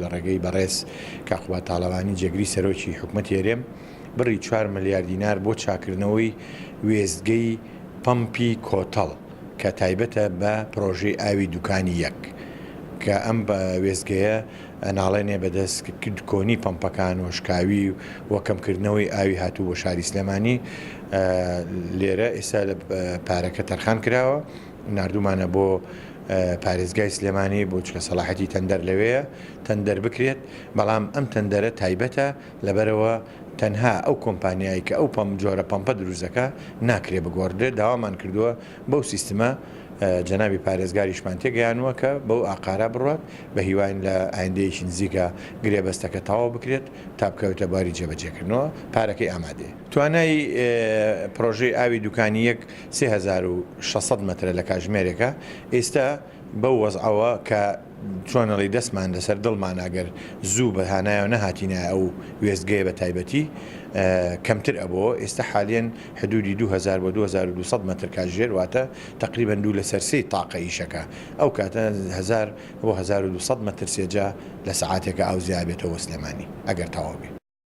لە ڕێگەی بەڕێز کاک قوباد تاڵەبانی جێگری سەرۆکی حکومەتی هەرێم بڕی چوار ملیار دینار بۆ چاککردنەوەی وێستگەی پەمپی کۆتەڵ کە تایبەتە بە پرۆژەی ئاوی دوکانی یەک کە ئەم وێستگەیە ئەناڵێنێ بەدەست کۆنی پەمپەکان و شکاوی و کەمکردنەوەی ئاوی هاتوو بۆ شاری سلێمانی لێرە ئێستا لە پارەکە تەرخان کراوە ناردومانە بۆ پارێزگای سلێمانی بۆ چکە سەڵاحەتی تەندەر لەوەیە تەندەر بکرێت بەڵام ئەم تەندەرە تایبەتە لەبەرەوە تەنها ئەو کۆمپانیای کە ئەو پەم جۆرە پەمپە دروست دەکا ناکرێ بگۆڕدرێت داوامان کردووە بەو سیستمە جەنابی پارێزگاریشمان تێگەیانووە کە بەو ئاقارە بڕوات بە هیواین لە ئایندەیەکی نزیکا گرێبەستەکە تەواو بکرێت تا بکەوێتە بواری جێبەجێکردنەوە پارەکەی ئامادەیە. توانای پرۆژەی ئاوی دوکانی یەک 3600 مەترە لە کاژمێرێکە ئێستا بەو وەزعەوە کە چۆن ئەڵێی دەستمان لەسەر دڵمانە گەر زوو بە هانایەوە نەهاتینایە ئەو وێستگەیە بە تایبەتی کەمتر ئەبۆوە ئێستا حالیەن حدودی 2000 بۆ 2200 مەتر کاتژێر واتە تەقریبەن دوو لەسەر سێی تاقە ئیشەکە ئەو کاتە 1000 بۆ 1200 مەتر سێجا لە سەعاتێکا ئاو زیابێتەوە بۆ سلێمانی ئەگەر تەواو بێ.